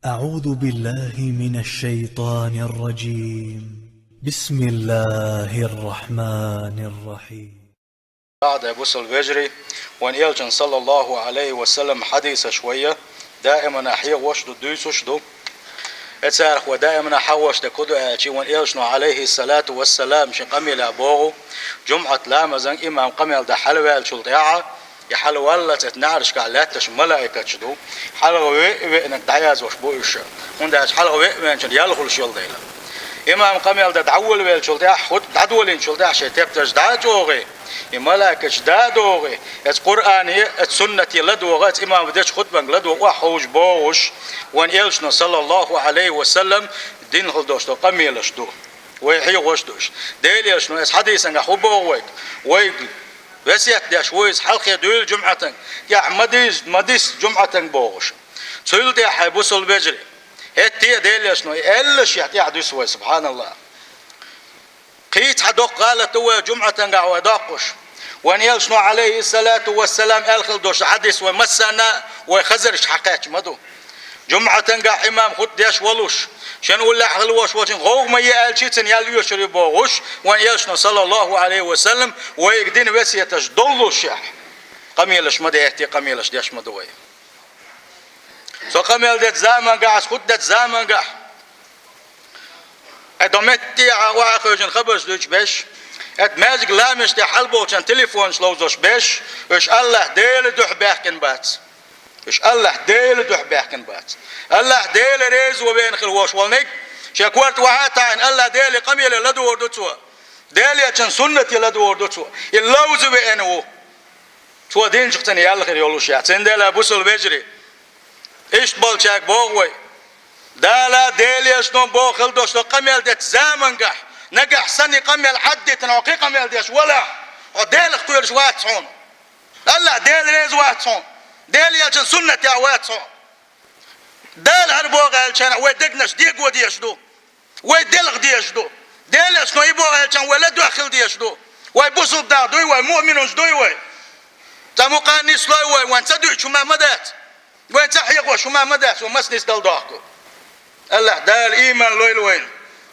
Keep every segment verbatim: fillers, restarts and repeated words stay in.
أعوذ بالله من الشيطان الرجيم. بسم الله الرحمن الرحيم. Баъда, бусалба вежарий, вайн Элчан, саллаллаху Ӏалайхи ва саллам, хьадисаш вай даимана хьехош ду, дуьйцуш ду. Э, царах вай даимана хьахош дерг хӀун ду аьлча, вайн Элчано, Ӏалайхи ссалату ва ссалам, шен къамелехь боху, жумӀат ламазан имам къамел дан хьалаваьллачул тӀаьхьа, и хьалаваллалц оцу неӀаршкахь лаьтташ малайкаташ ду, хьалха ве а веанарг дӀаязвеш бу уьш, хӀунда аьлча хьалха ве а веанчунна ял хуьлуш йолу дела. Имам къамел дан дӀаволавеллачул тӀаьхьа, хӀуд дӀадолийначул тӀаьхьа шайн тептарш дӀа а чӀогӀий, и малайкаташ дӀа а догӀий, оцу Къуръане а, оцу суннате ладогӀа, оцу имама дечу хутбанга ладогӀа охьаховша бохуш, вайн Элчано, саллаллаху Ӏалайхи ва саллам, дина хила долуш долу къамелаш ду. Вай хьехош ду уьш. Делан Элчано оцу хьадисангахь хӀун боху вайга? Вайга весет деш ву иза, хьалххе дуьйла жумӀатанга, тӀаьхьа ма дис-, ма дисса жумӀатанга бохуш. Цул тӀаьхьа, хьайн бусалба вежарий, хӀетте а Делан Элчано и аьллашехь тӀаьхьа дуьсу вай, субхьаналлахӀ. Кхин цхьа доккха гӀалат ду вай жумӀатангахь вай доккхуш. Вайн Элчано, Ӏалайхи ссалату ва ссалам, аьлла хила долуш хьадис вай массарна а вай хазаршка хьакхаьчна ма ду. ЖумӀатангахь имам хутба деш волуш, шен уллехь хила волуш волчун гӀовгӀа ма е аьлча, цунна ял оьшур ю бохуш, вайн Элчано, саллаллаху Ӏалайхи ва саллам, вайга дина весеташ доллушехь, къамелаш ма де, хӀетте а къамелаш деш ма ду вай. Со къамел дечу замангахь, аса хутба дечу замангахь, э, до меттехь охьахевшина хабарш дуьйцуш берш, э, маьждиг ламазаш тӀехь хьалаболчарна телефонаш ловзош берш, уьш АллахӀ Делан дуьхьа баьхкина бац. Уьш АллахӀ Делан дуьхьа баьхкина бац. АллахӀ Дела реза ван веана хила волуш волниг, шен корта охьа а таӀийна, АллахӀ Делан къамеле ладогӀур ду цо. Делан Элчан суннате ладогӀур ду цо. И ловза веана ву. Цо динчух цунна ял хир йолуш яц. Цундела, бусалба вежарий, иштта болчаьрга боху вай: Дала, Делан Элчано боху хила долуш долу къамел дечу замангахь, нагахь санна и къамел Ӏаддитина хьо кхин къамел деш валахь, хьо Делах кхоьруш вац хьуна. АллахӀ Дела реза вац хьуна. Делан Элчан суннатехь вац хьо. Дала хӀара боху аьллачарна вай дегнаш дего дезаш ду. Вай делха дезаш ду. Делан Элчано и боху аьллачарна вай ладоьгӀна хила дезаш ду. Вай бусалба нах дуй вай, муъминаш дуй вай. Цхьа мукъана нислой вай, вайн ца дуьйцуш хӀума ма дац. Вайн ца хьехош хӀума ма дац, вай маса нисдала дохку. АллахӀ Дала ийман лойла вайна.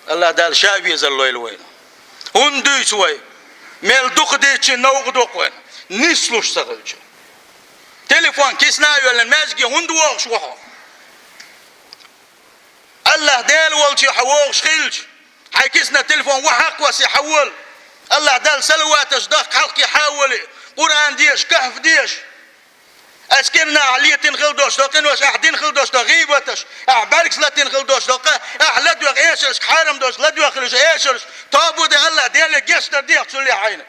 АллахӀ Дала Ша везар лойла вайна. ХӀунда дуьйцу вай? Мел дукха дийцича новкъа ду-кх вайна, нислуш ца хилча. Телефон кисана а йоьллина, маьждиге хӀунда вогӀуш ву хьо? АллахӀ Дела волчу хьо вогӀуш хилча, хьайн кисана телефон охьа а кхоссе, хьавола. АллахӀ Далла салаваташ дахка, хьалххе хьавола. Къуръан деша, кахф деша. Аса кӀирнахь летийна хила долуш долу къинош, ахь дина хила долуш долу гӀийбаташ, ахь бӀаьргаш латийна хила долуш долу къа, ахь ладоьгӀна эшаршка, хьарам долуш ладоьгӀна хила йолуш эшарш, тоба де, АллахӀ Деле гечдар деха цул а хьайна.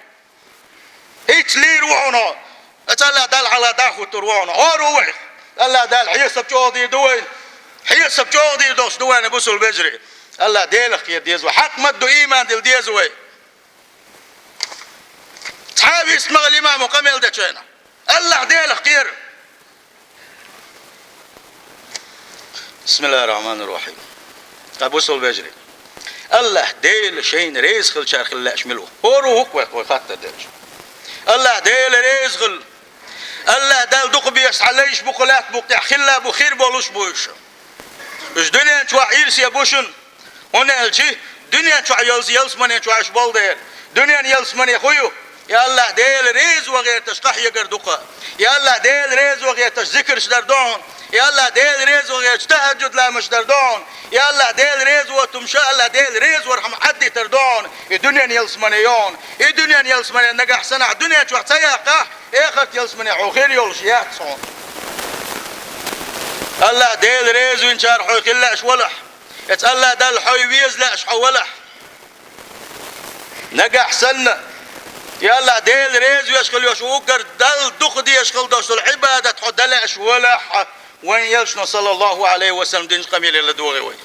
ХӀинца лийр ву хьуна хьо. Аса АллахӀ Далла хьалха дӀахӀуттур ву хьуна хьо. ХӀора ву вай. АллахӀ Дала хьесап чӀогӀа дийр ду вайна. Хьесап чӀогӀа дийр долуш ду вайна, бусалба вежарий. АллахӀ Делах кхера деза вай. Хьакъ ма-дду, ийман дилла деза вай. Цхьа а вист ма хила имамо къамел дечу хенахь. АллахӀ Делах кхера. БисмиллахӀир-рахьманир-рахьим. Ткъа, бусалба вежарий, АллахӀ Дела шайна реза хиллачарах хила лаьаш мила ву? ХӀора ву хӀуъа вай, вай хаттар делча. АллахӀ Дела реза хила. АллахӀ Далла дукха безаш цхьа лайш бу кху лаьтта букъа тӀехь, хилла бу, хир болуш бу уьш. Уьш дуьнен чохь ирсе бу шуна. ХӀунда аьлча дуьнен чохь ялс-, ялсамане чохь уьш болу дела. Дуьнен ялсамане хӀун ю? Я АллахӀ Дела реза ван гӀерташ къахьегар ду-кх. Я АллахӀ Дела реза ван гӀерташ зикарш дар ду хьуна. Я АллахӀ Дела реза ван гӀерташ тахӀажжуд ламазаш дар ду хьуна. Я АллахӀ Дела реза ван тумша, АллахӀ Дела реза вар хӀума Ӏаддитар ду хьуна. И дуьнен ялсамане ю хьуна. И дуьнен ялсамане нагахь санахь дуьнен чохь ца яккхахь, эхарт ялсамане хьо хир йолуш яц хьуна. АллахӀ Дела реза винчара хьо хила лаьаш валахь. Эца АллахӀ Далла хьо веза лаьаш хьо валахь. Нагахь санна, я АллахӀ Дела реза веш хила йолуш ву уггар Далла дукха дезаш хила долуш долу Ӏибадат хьо дан лаьаш валахь, вайн Элчано, саллаллахӀу Ӏалайхи ва саллам, динчу къамеле ладогӀий вай.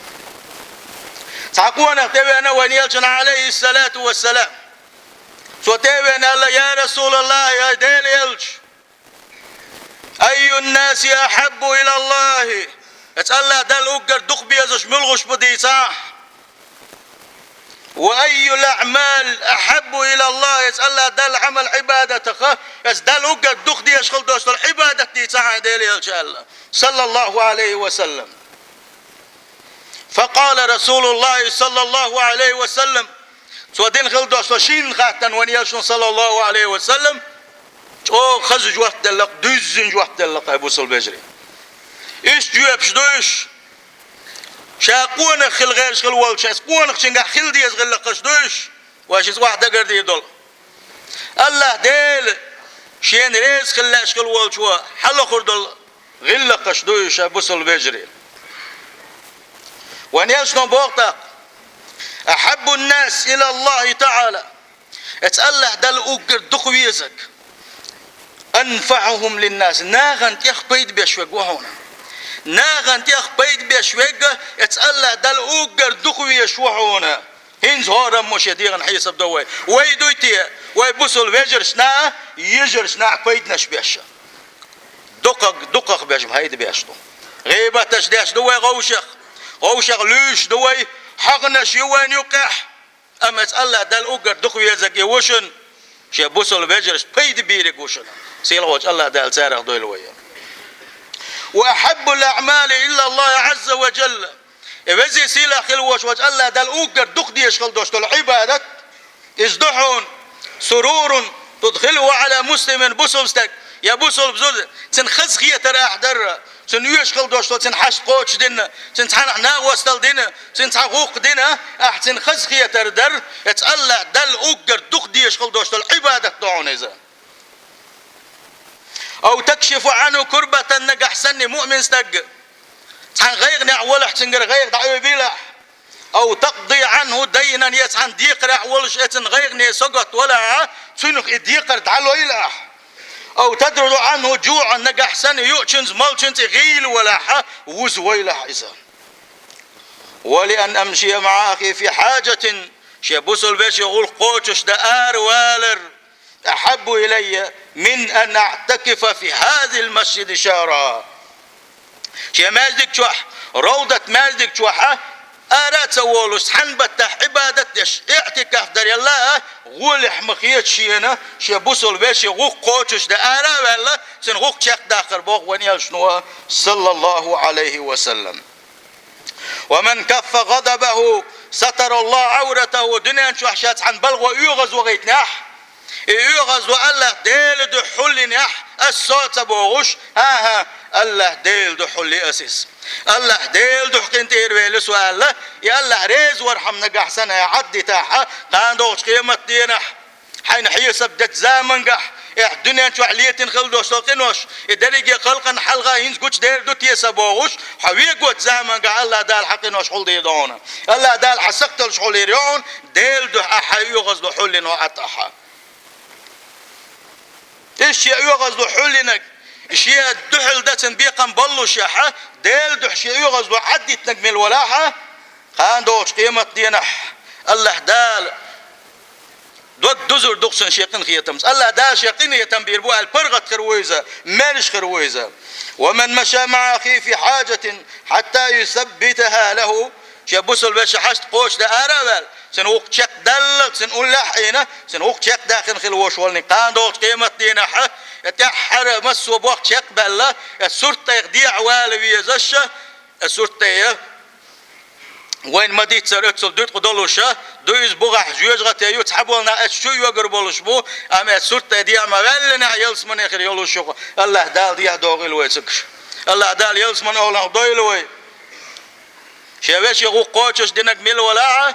Цхьа къонах тӀевеана вайн Элчанна, Ӏалайхиссалату вассалам. Цо тӀевеана аьлла: «Я РасулаллахӀ, я Делан Элча, аййун-наси ахьаббу илаллахӀи, эца АллахӀ Далла уггар дукха безаш муьлхуш бу дийцахь? Ва аййул аӀмали ахьаббу илаллахӀи, эца АллахӀ Далла Ӏамал, Ӏибадатах, эца Далла уггар дукха дезаш хила долуш долу Ӏибадат дийцахь хьайна, Делан Элча», аьлла, саллаллахӀу Ӏалайхи ва саллам. فقال رسول الله صلى الله عليه وسلم. Цо дина хила дош шийна хаьттина вайн элчано, саллаллаху Ӏалайхи ва саллам, чӀогӀа хаза жоп делла-кх, дуьззина жоп делла-кх, хӀай бусалба вежарий. Иштта жоьпаш ду уьш, ша къонах хила гӀерташ хила волча, из къонахчуьнгахь хила деза гӀиллакхаш ду уьш, вай шуьца охьадагардийр долу. АллахӀ Дела шена реза хила лаьаш хила волчо хьалахур долу гӀиллакхаш ду уьш, хӀай бусалба вежарий. Вайн элчано боху тӀаккха: أحب الناس إلى الله تعالى. Эцу АллахӀ Далла уггар дукха везарг. أنفعهم للناس. Нахана тӀех пайда беш верг ву хьуна. Нахана тӀех пайда беш верг эцу АллахӀ Далла уггар дукха везаш ву хьуна. ХӀинца хӀораммо шен дегӀан хьесап до вай. Вай дуй те, вай бусалба вежаршна а, йижаршна а пайданаш беш. Дукхах, дукхах беш, пайда беш ду. ГӀийбаташ деш ду вай гӀовшах. ГӀовшах луьйш ду вай, хьагӀнаш ю вайна юккъехь. Амма эцу АллахӀ Далла уггар дукха везарг и ву шуна, шен бусалба вежаршна пайда бийриг ву шуна. Сийлахьчу АллахӀ Дала царах дойла вай. وأحب الأعمال إلى الله عز وجل. И везий сийлахь хила волуш волчу АллахӀ Далла уггар дукха дезаш хила долуш долу Ӏибадат, иза ду хьуна: سرور تدخله على مسلم, бусалба стаг я бусалба зуда, цуьнан хазахетар ахь дарра, цуьнан оьшуш хила долуш долу, цуьнан хьашт кхочушдина, цуьнан цхьанхьа накъосталла дина, цуьнан цхьа гӀуллакх дина, ахь цуьнан хазахетар дар, эцу АллахӀ Далла уггар дукха дезаш хила долуш долу Ӏибадат ду хьуна иза. أو تكشف عنه كربة, нагахь санна и муъмин стаг цхьана гӀайгӀанехь волахь, цуьнгара гӀайгӀа дӀаоьбийла ахь. أو تقضي عنه دينا, я цхьана декхарехь волуш, эцуьнан гӀайгӀане сагатвалахь, цуьнах и декхар дӀалойла ахь. أو تدرأ عنه جوعا, нагахь санна юучуьнца, молучуьнца и гӀийла валахь, вузавойла ахь иза. ولأن أمشي مع أخي في حاجة, шен бусалба вешин гӀуллакх кхочушдан аравалар, أحب إلي من أن أعتكف في هذا المسجد شهرا. Шен маьждиг чохь, Равдат маьждиг чохь а, ара а ца волуш, цхьана баттахь Ӏибадат деш, иӀтикаф дарелла а, гӀолехь ма хета шена, шен бусалба вешин гӀуллакх кхочушдан ара а ваьлла, цуьнан гӀуллакх чекхдаккхар, боху вайн элчано, саллаллаху Ӏалайхи ва саллам. ومن كف غضبه ستر الله عورته, дуьнен чохь ша цхьана балхо оьгӀаз вахийтинехь, и оьгӀазло АллахӀ Делан дуьхьа хьулйинехь, ас со а ца бохуш, хӀан-хӀа, АллахӀ Делан дуьхьа хьулйи ас иза. АллахӀ Делан дуьхьа къинтӀера вели со аьлла, и АллахӀ реза вархьама нагахь санна Ӏаддитахь, кхана догӀучу къематденахь. Хьайна хьесап дечу замангахь, эхь, дуьнен чохь летина хила долуш долу къинош, и дерриге халкъана хьалха хӀинца гучудер ду те сан бохуш, хьо вегочу замангахь АллахӀ Дала хьан къинош хьулдийр ду хьуна. АллахӀ Дала хьан сакхталш хьулйийр ю хьуна, Делан дуьхьа ахь хьайн оьгӀазло хьулйино Ӏад ахьа. Иза шен оьгӀазло хьулйинарг, шен дуьхьал дацан бекхам боллушехь, Делан дуьхьа шен оьгӀазло Ӏаддитинарг мила валахь, кхана догӀучу къематденахь АллахӀ Дала дог дузур ду-кх цунна шен къинхетамца. АллахӀ Дала шен къинхетам бийр бу аьлла, паргӀат хир ву иза, маьрша хир ву иза. ومن مشى مع أخيه في حاجة حتى يثبتها له. Шен бусалба вешин хьашт кхочушдан ара а ваьлла, цуьнан гӀуллакх чекхдаллал, цуьнан уллехь а Ӏийна, цуьнан гӀуллакх чекхдаьккхина хила волуш волу кхана догӀучу къематденахь, и тӀаьххьара массо а бохк чекхбаьлла, и сурт тӀех дехьа вала везаш, и сурт тӀе вайна ма-дийццара оццул дуьткъа долуш ду иза, бухахь жоьжахате ю, цхьаболу нах эцчу йоьгур болуш бу, амма эцу сурт тӀе дехьа ма-ваьллинехь, ялсамане хир йолуш ю-кх. АллахӀ Дала дехьа догӀийла вай цигахь. АллахӀ Дала ялсаманин охӀланах дойла вай. Шен вешин гӀуллакх кхочушдинарг мила валахь а,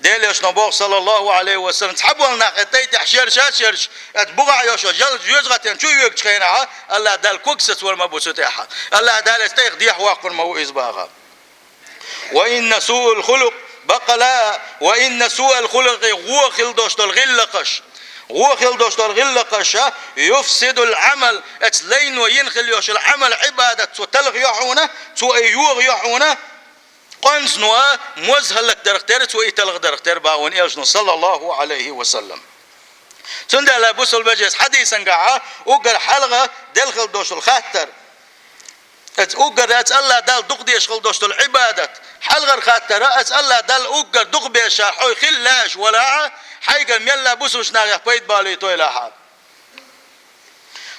Делан элчано боху, саллаллаху Ӏалайхи ва саллам, цхьаболу нах и тӀай тӀехь шерша а шерш, эцу бухахь йолуш йолу жел жоьжахатин чу йоьгучу хенахь, АллахӀ Дала ког сацор ма бу цу тӀехь. АллахӀ Дала эцу тӀех дехьа воккхур ма ву иза баха. وإن سوء الخلق, баккъала, وإن سوء الخلق, гӀо хила долуш долу гӀиллакхаш. ГӀо хила долуш долу гӀиллакхаш, يفسد العمل, эцу лайно йина хила йолуш йолу Ӏамал, Ӏибадат цо талхайо хьуна, цо и йогӀайо хьуна, къонзано а, моза хӀаллакдарх тера, цо и талхадарх тера боху вайн элчано, саллаллаху Ӏалайхи ва саллам. Цундела бусалба вежарий, хьадисан гахь а уггар хьалха делла хила долуш долу хаттар. Эцу уггар эцу АллахӀ Далла дукха дезаш хила долуш долу Ӏибадат. Хьалхара хаттар а, эцу АллахӀ Далла уггар дукха безаш хьо хила лаьаш валахь а, хьайгара мелла бусалба нахех пайда балийтойлахь а.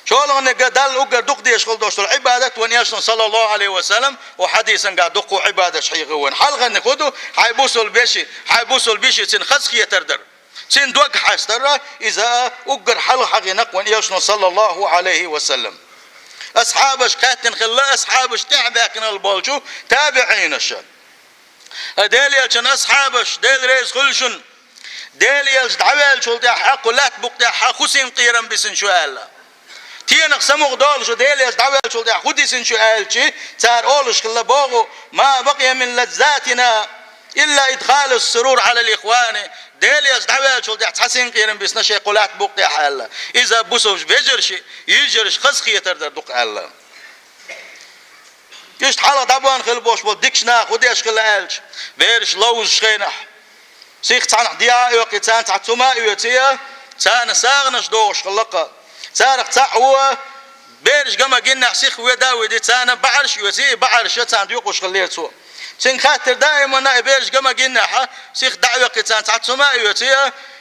ШолгӀаниг Далла уггар дукха дезаш хила долуш долу Ӏибадат вайн Элчано, саллаллаху Ӏалайхи ва саллам, вайн хьадисангахь дуккха Ӏибадаташ хьехаво вайна. Хьалхарниг хӀун ду? Хьайн бусалба вешин, хьайн бусалба йишин цунна хазахетар дар. Цуьнан дог хьастар, иза уггар хьалха хьахийна вайн Элчано, саллаллаху Ӏалайхи ва саллам. Асхьабаш кхаьттина хилла, асхьабаш тӀаьхьа баьхкина болчу табиӀинаша. Ай Делан Элчан асхьабаш, Дела реза хуьлда шуна, Делан Элча дӀаваьллачул тӀаьхьа кху лаьттан букъа тӀехь хӀун синкъерам бисина шу аьлла. Стенах самукъа долуш шу, Делан Элча дӀаваьллачул тӀаьхьа хӀун дисина шу аьлча, цара олуш хилла боху: «Ма бакъия мин лаззатина илла идхалу сурур Ӏалал ихвани». Делан Элча дӀаваьллачул тӀаьхьа цхьа синкъерам бисина шайн кху лаьттан букъа тӀехь аьлла. Иза бусалба вежаршна, йижаршна хазахетар дар ду-кх аьлла. Иштта хьалха дӀабахана хила болуш болу дикачу наха хӀун деш хилла аьлча, бераш ловзучу хенахь, сиха цхьанхьа дехьа а оьккхий, царна цхьа цума а оьций, царна сагӀанаш дохуш хилла-кх. Царах цхьаъ ву, бераш ган ма-гиннехь сиха веда а ведий, царна баӀарш а оьций, и баӀарш царна доькъуш хиллера цо. Цуьнга хаьттира даимана, и бераш ган ма-гиннехь сиха дӀа а оьккхий, царна цхьа цума а оьций,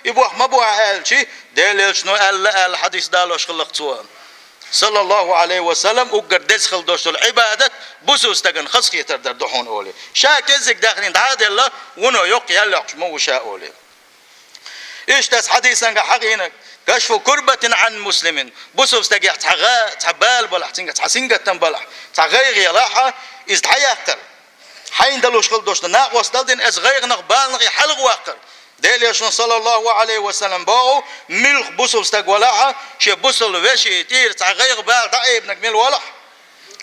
и боху ма бу ахь аьлча, Делан Элчано аьлла аьлла хьадис далош хилла-кх цо. Саллаллаху Ӏалайхи ва саллам, уггар деза хила долуш долу Ӏибадат бусалба стагана хазахетар дар ду хьуна олий. Ша кӀеззиг даьхнина дӀа а делла, вуно йоккха ял йоккхуш ма ву ша олий. Иштта оцу хьадисангахь хьахийна: «Кашфу курбатин Ӏан муслимин». Бусалба стагехь цхьа гӀа-, цхьа бала балахь, цуьнгахь цхьа сингаттам балахь, цхьа гӀайгӀа елахь, иза дӀаяккхар. Хьайна далуш хила долуш долу накъосталла дина, оцу гӀайгӀанах, баланах и хьалхаваккхар. Делан Элчано, саллаллаху Ӏалайхи ва саллам, боху: муьлхха бусалба стаг валахь, шен бусалба вешин тӀера цхьа гӀайгӀа-бала дӀаэбинарг мила валахь,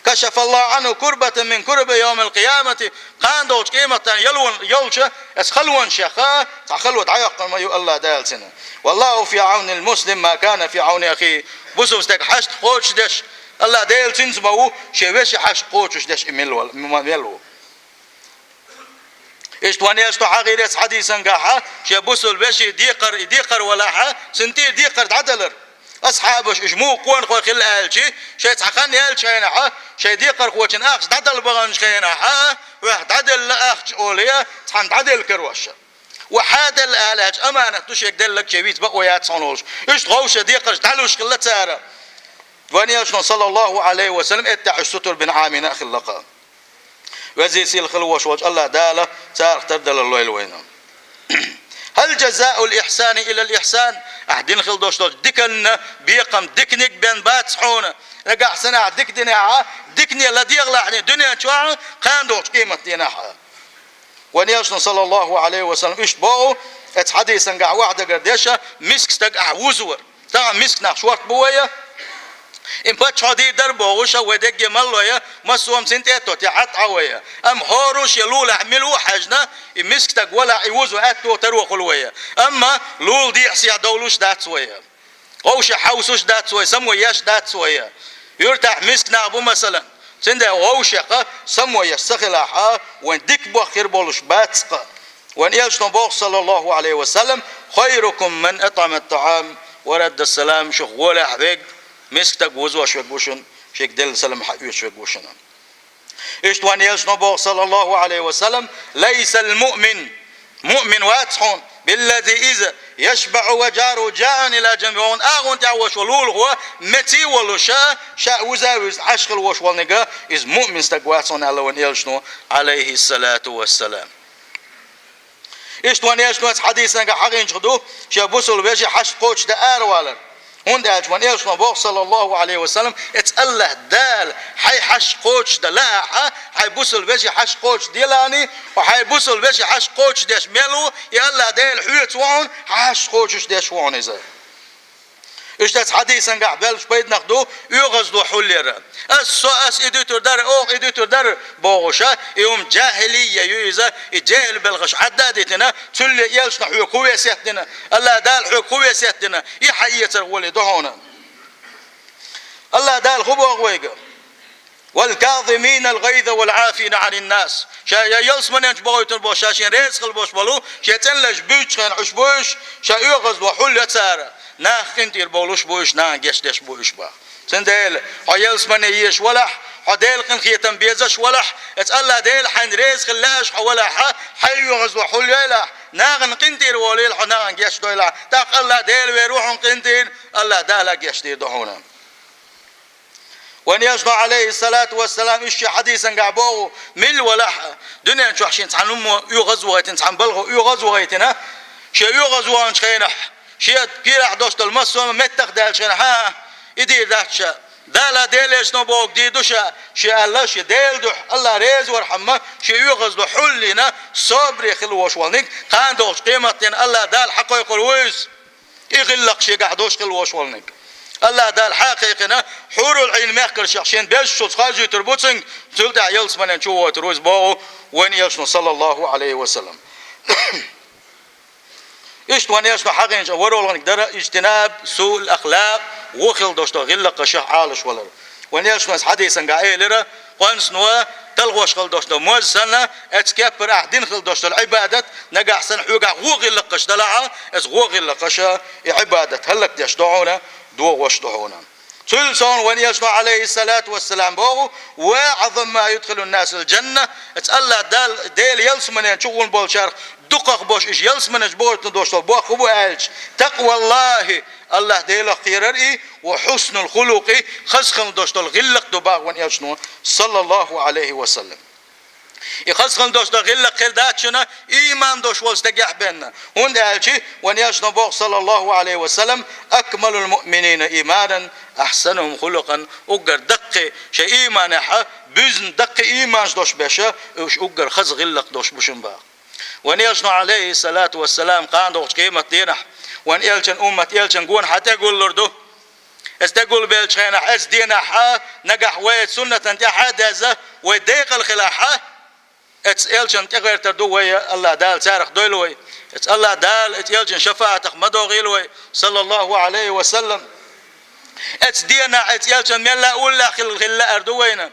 кашафаллаху Ӏанху курбатан мин кураби явмил къиямати, кхана долчу къематдийнахь ялон-, йолчу оцу халонех цхьа хало дӀайоккхур ма ю АллахӀ Дала цунна. Валлаху фи Ӏавнил муслим ма кана фи Ӏавни ахихи. Бусалба стаг хьашт кхочушдеш, АллахӀ Дела цуьнца ма ву, шен вешин хьашт кхочушдеш и мел вал-, м-, мел ву. Иштта вайн Элчано хьахийра оцу хьадисангахь, шен бусалба вешин декхар, и декхар валахь, цуьнан тӀера декхар дӀадалар. Асхьабаш уьш муха къонахой хилла аьлча, шайн цхьа хан яьллачу хенахь, шайн декхархочун ахча дӀадала баханчу хенахь, ваьхьа дӀаделла ахча олий, цхьаьна дӀаделла карош. Ваьхьа делла аьлла аьлча, аманат ду шега делларг, шен виц бакъо яц хьуна олуш. Иштта вовшийн декхарш дӀалуш хилла цара. Вайн Элчано, саллаллаху Ӏалайхи ва саллам, эттехь уьш сутара бина Ӏамийна а хилла-кх. Веза-сийлахь хила волуш волчу АллахӀ Дала царах тардалар лойла вайна. Хьал жазаул ихьсани илал ихьсан? Ахь дина хила долуш долчу диканна бекхам диканиг бен бац хьуна? Нагахь санна ахь дика динехь, дикане ладегӀалахь дуьнен чохь, кхана долчу къематдийнахь. Вайн Элчано, саллаллаху Ӏалайхи ва саллам, иштта боху, оцу хьадисангахь ваьхьа дагардеш, миска стаг ахь вузор. Тахана миска нах шорта бу вай. И паччахьо дийр дара бохуш, вай дегге мало я, массо а хӀума цуьнан тӀе а тотта, хьатта Ӏа вай. Амма хӀора шен лулахь мила ву хьаьжна, и миска стаг валахь, и вузо аьтто таро хуьлу вай. Амма лула дехьа-сехьа довлуш дац вай. Вовшех хьовсуш дац вай, само еш дац вай. Юьртахь миска нах бу, масалан, цундела вовшех само еш ца хилахь, вайн дика бохкур болуш бац-кх. Вайн Элчано боху, саллаллаху Ӏалайхи ва саллам: «Хайрукум ман атӀама ат-таӀам ва радда салам». Шух гӀолехь верг миска стаг вузош верг ву шуна, шега делла салам хьаоьцуш верг ву шуна. Иштта вайн Элчано боху, саллаллаху Ӏалайхи ва саллам: «Лайсал муъмин, муъмин вац хьуна, биллази иза яшбаӀу ва жаруху жаӀан ила жанби». Вайн агӀон тӀехь волуш волу лулахо меций волуш, ша вуза а вуьзна Ӏаш хила волуш волниг, иза муъмин стаг вац хьуна, аьлла вайн Элчано, Ӏалайхиссалату вассалам. Иштта вайн Элчано оцу хьадисангахь хьахийначух ду шен бусалба вешин хьашт кхочушдан аравалар. ХӀунда аьлча вайн Элчано боху, саллаллаху Ӏалайхи ва саллам, оцу АллахӀ Дала хьайн хьашт кхочушдан лаахь, хьайн бусалба вешин хьашт кхочушделахь, хьо хьайн бусалба вешин хьашт кхочушдеш мел ву, и АллахӀ Дела хьоьца ву хьуна, хьан хьашт кхочушдеш ву хьуна иза. Иштта оцу хьадисангахь баьллачу пайданах ду оьгӀазло хьулъяр. Ас со, ас и дуьтур дара, оха и дуьтур дара бохуш, и хӀума жахӀилия ю иза, и жехӀил белхаш Ӏадда а дитина, цуьлле Элчано хьоьга хӀун весет дина, АллахӀ Дала хьоьга хӀун весет дина, и хьаэцар гӀоле ду хьуна. АллахӀ Дала хӀун боху вайга? «Вал казиминал гӀайза вал Ӏафина Ӏанин нас». Ша я ялсаманенчу бохуьйтур боху, ша шен реза хила болуш болу, шен цӀанлаш буьйцучу хенахь уьш бу уьш, ша оьгӀазло хьулъяр цара, нах къинтӀера бовлуш бу уьш, нахана гечдеш бу уьш боху. Цундела, хьо ялсамане езаш валахь, хьо Делан къинхетам безаш валахь, оцу АллахӀ Дела хьайна реза хила лаьаш хьо валахь, хьайн оьгӀазло хьулъяйлахь, нахана къинтӀера волийла хьо, нахана гечдойлахь, тӀаккха АллахӀ Дела вер ву хьуна къинтӀера, АллахӀ Дала гечдийр ду хьуна. Вайн элчано, Ӏалайхи ссалату вассалам, иштта хьадисангахь боху, мила валахь а, дуьнен чохь шен цхьана хӀумма оьгӀазвахийтина, цхьана балхо оьгӀазвахийтина, шен оьгӀазваханчу хенахь, шен кийрахь долуш долу массо а меттах даьллачу хенахь, хьа, и дийр дац ша. Дала Делан элчано бохург дийр ду ша, шен аьлла, шен Делан дуьхьа, Алла реза вархьама, шен оьгӀазло хьуллийна, собаре хила волуш волниг, кхана догӀучу къематдийнахь Алла Дала хьакхойкхур ву иза. И гӀиллакх шегахь долуш хила волуш волниг. Алла Дала хьакхайкхина, хьурул Ӏийн мехкаршех шен безачуьнца хоржуьйтур бу цуьнга, цул тӀаьхьа ялсаманен чу войтур ву иза боху вайн элчано, саллаллаху Ӏалайхи ва саллам. Иштта вайн элчано хьахийначу ворхӀалгӀаниг дара ижтинаб суул ахлакъ, вон хила долуш долу гӀиллакхашах Ӏалаш валар. Вайн элчано хьадисангахь элира, къонсано талхош хила долуш долу моз санна, эцу кеппара ахь дина хила долуш долу Ӏибадат, нагахь санна хьоьгахь вон гӀиллакхаш далахь а, эцу вон гӀиллакхаша и Ӏибадат хӀаллакдеш ду хьуна, догӀуш ду хьуна. Цул совнаха вайн элчано, Ӏалайхи ссалату вассалам, боху: «Ва аӀзаму ма юдхилун насал джанна», эцу Алла Дала, Дела ялсаманен чу гӀур болчарах дукхах болуш, иза ялсамане чу бохуьйтур долуш долу бохам хӀун бу аьлча, «такъваллахи», Аллах Делах кхерар и, «ва хьуснул хулукъи», хаза хила долуш долу гӀиллакх ду боху вайн элчано, саллаллаху Ӏалайхи ва саллам. И хаза хила долуш долу гӀиллакх хир дац шуна, ийман долуш волу стагехь бен. ХӀунда аьлча вайн элчано боху, саллаллаху Ӏалайхи ва саллам: «Акмалул муъминина ийманан, ахьсанухум хулукъан», уггар даккхий шайн ийманехь буьзна, даккхий ийманаш долуш берш, уьш уггар хаза гӀиллакх долуш бу шуна боху. Вайн элчано, Ӏалайхи ссалату вассалам, кхана догӀучу къематдийнахь вайн элчан уммат элчан гонах тӀегуллур ду. Эцу тӀегулбеллачу хенахь, эцу дийнахь, нагахь вай эцу суннатан тӀаьхьа а дезна, вай декъала хилахь, эцу элчанна тӀегӀертар ду вай, Аллах Дала царах дойла вай. Эцу Аллах Дала эцу элчан шафаӀатах ма догӀийла вай, саллаллаху Ӏалайхи ва саллам. Эцу дийнахь эцу элчан мелла а уллехь хила, хила лаар ду вайна.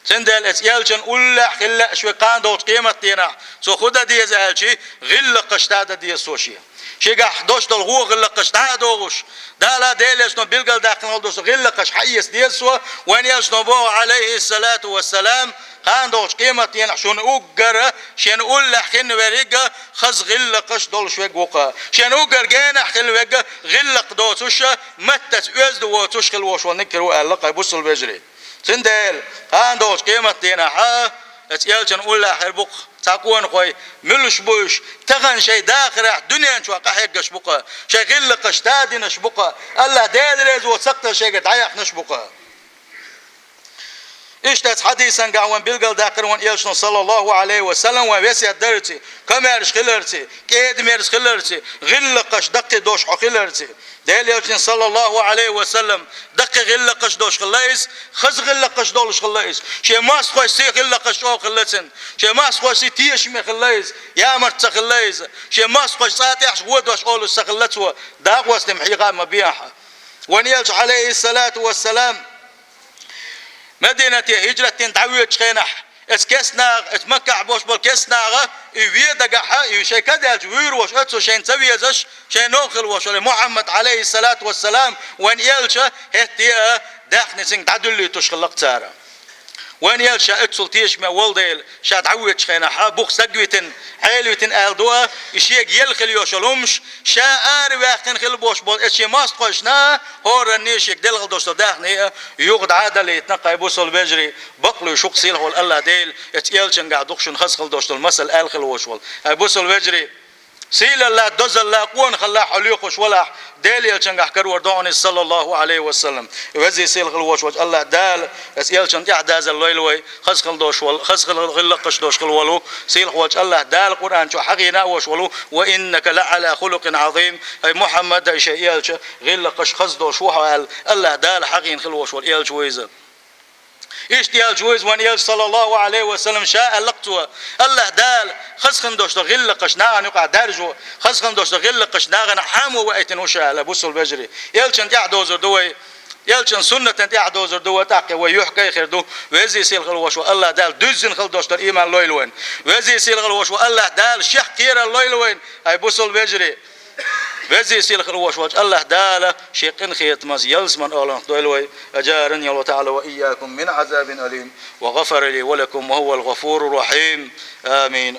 Цундела эцу элчан уллехь хила лаьаш верг кхана догӀучу къематдийнахь, цо хӀун дан деза аьлча, гӀиллакхаш дан деза цо шен. Шегахь долуш долу вон гӀиллакхаш дӀа а догӀуш, Дала Делан элчано билгалдаьккхина долуш долу гӀиллакхаш хьаэца деза цо, вайн элчано боху, Ӏалайхи ссалату вассалам, кхана догӀучу къематдийнахь шуна уггар шен уллехь хин верг хаза гӀиллакхаш долуш верг ву-кх. Шен уггар генахь хин верг гӀиллакх доцуш, маттаца оьзда воцуш хила волуш верг ву аьлла-кх, бусалба вежарий. Цундела, кхана догӀучу къематдийнахь, эцу элчан уллехь хир бу-кх цхьа къонахой, муьлш бу уьш, тахана шайн дахарехь дуьнен чохь къахьегнарш бу-кх, шайн гӀиллакхаш дӀадинарш бу-кх, Аллах Дела реза воцу сакхтал шайгара дӀаяьккхинарш бу-кх. Иштта эцу хьадисангахь вайн билгалдаьккхира вайн элчано, саллаллаху Ӏалайхи ва саллам, вайн весет дарций, комаьрша хиларций, кӀеда-мерза хиларций, гӀиллакхаш даккхий долуш хьо хиларций. Делан элчано, саллаллаху Ӏалайхи ва саллам, даккхий гӀиллакхаш долуш хилла иза, хаза гӀиллакхаш долуш хилла иза. Шен мостагӀчуьнца гӀиллакхаш чӀогӀа хилла цуьнан. Шен мостагӀчуьнца тешаме хилла иза, ямарта ца хилла иза. Шен мостагӀчуьнца цкъа а тӀехьашха вон дош олуш ца хилла цо, дакъост тӀе хьийха а ма бехьа. Вайн элча, Ӏалайхи ссалату вассалам, Мадинате хӀижрат дина дӀавоьдучу хенахь, эцу кестнагӀа, эцу Маккахь болуш болу кестнагӀа, и вен дагахь, и шайн кадаьлча вуьйр волуш, оццул шайна ца везаш, шайн новкъа хила волуш волу Мухьаммад, Ӏалайхи ссалату вассалам, вайн элча хӀетте а даьхни цуьнга дӀадуьллуьйтуш хилла-кх цара. Вайн элча ша оццул тешаме волу дела, ша дӀавоьдучу хенахь, бух саг витина, Ӏела витина аьлла ду а, и шега елла хила йолуш йолу хӀумаш, ша араваьккхина хила болуш болу эцу шен мостагӀчунна, хӀоранна шега делла хила долуш долу даьхни а юха дӀа а далийтина-кх, бусалба вежарий, бакълуьйш ву-кх сийлахь волу Аллах Дела, эцу элчангахь ду-кх шуна хаза хила долуш долу масал аьлла хила волуш волу. Ай, бусалба вежарий, сийлалла, дозалла, къонахалла хьо лоьхуш валахь, Делан элчангахь карор ду хьуна иза, саллаллаху Ӏалайхи ва саллам. Веза-сийлахь хила волуш волчу Аллах Дала эцу элчанна тӀаьхьадазалла лойла вай, хаза хила долуш волу, хаза хила гӀиллакхаш долуш хила волу, сийлахь волчу Аллах Дала Къуръан чохь хьахийна а волуш волу: «Ва иннака ла Ӏала хулукъин Ӏазим». Ай Мухьаммад, ай шайн элча, гӀиллакхаш хаза долуш ву хьо аьлла, Аллах Дала хьахийна хила волуш волу элча ву иза. Иштта элча ву иза вайн элча, саллаллаху Ӏалайхи ва саллам, ша аьлла-кх цо: Аллах Дала хаза хила долуш долу гӀиллакхаш нахана юкъахь даржо, хаза хила долуш долу гӀиллакхаш нахана хьамо ваийтина ву ша аьлла, бусалба вежарий. Элчанна тӀаьхьа дозур ду вай, элчан суннатана тӀаьхьа дозур ду вай, тӀаккха вай юьхькӀай хир ду. Веза-сийлахь хила волуш волу Аллах Дала дуьззина хила долуш долу ийман лойла вайна. Веза-сийлахь хила волуш волу Аллах Дала шех кхерар лойла вайна, ай бусалба вежарий. Веза-сийлахь хила волуш волчу Аллах Дала шен къинхетамца ялсаманин оьгӀанах дойла вай. أجارني الله تعالى وإياكم من عذاب أليم، وغفر لي ولكم، وهو الغفور الرحيم. آمين.